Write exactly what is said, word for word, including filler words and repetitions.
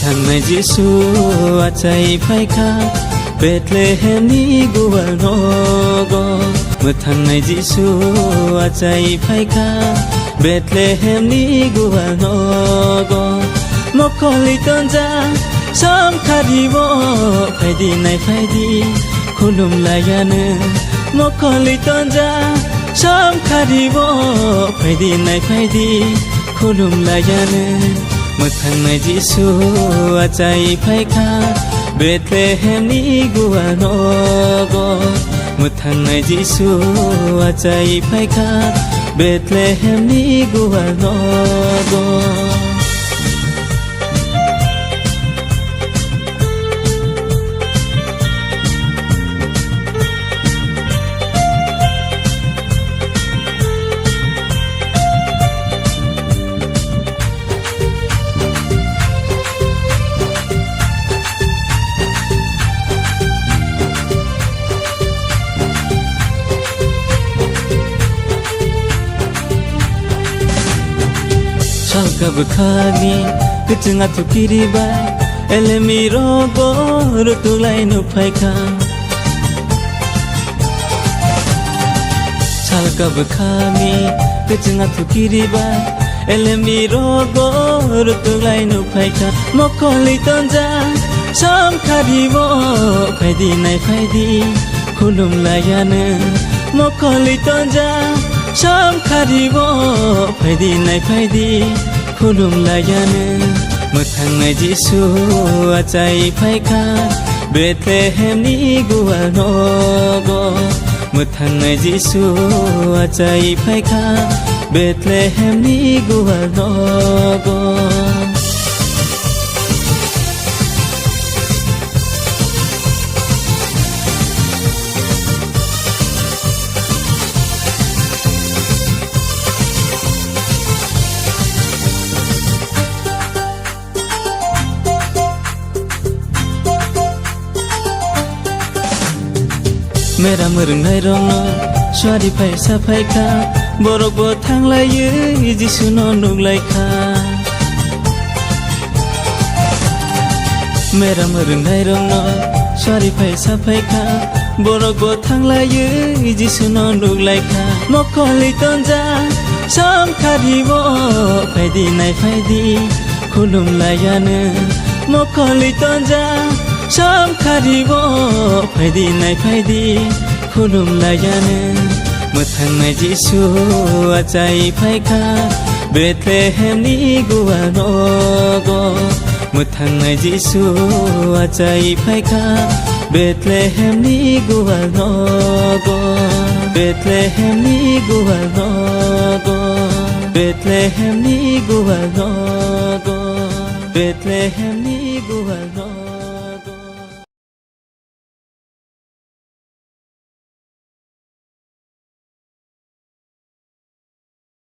Mwthangnai Jisu achai phaikha Bethlehemni gual nogo. Mwthangnai Jisu achai phaikha Bethlehemni gual nogo. Mokolwi tonjak somkhario phaidi, naiphaidi, khulumlaiya nwng. Mokolwi tonjak somkhario phaidi, naiphaidi, khulumlaiya nwng. Mwthangnai Jisu achai phaikha Bethlehemni gual nogo. Mwthangnai Jisu achai phaikha Bethlehemni gual nogo. Salka bwkhani kwchwng athuki ribai, elemi rogo rutuklai nukphaikha. Salka bwkhani kwchwng athuki ribai, elemi rogo rutuklai nukphaikha. Mokolwi tonjak somkhario phaidi, naiphaidi, khulumlaiya nwng. Mokolwi tonjak somkhario phaidi, naiphaidi, khulumlaiya nwng. Mwthangnai Jisu achai phaikha Bethlehemni gual nogo. Mwthangnai Jisu achai phaikha Bethlehemni gual nogo. Meram rwngnairokno suari phai saphaikha, borokbo thanglaiwi Jisuno nuklaikha. Meram rwngnairokno suari phai saphaikha, borokbo thanglaiwi Jisuno nuklaikha. Mokolwi tonjak somkhario phaidi, naiphaidi, khulumlaiya nwng. Mokolwi tonjak somkhario phaidi, naiphaidi, khulumlaiya nwng. Mwthangnai Jisu achai phaikha Bethlehemni gual nogo. Mwthangnai Jisu achai phaikha Bethlehemni gual nogo. Bethlehemni gual nogo. Bethlehemni gual nogo. Bethlehemni gual nogo.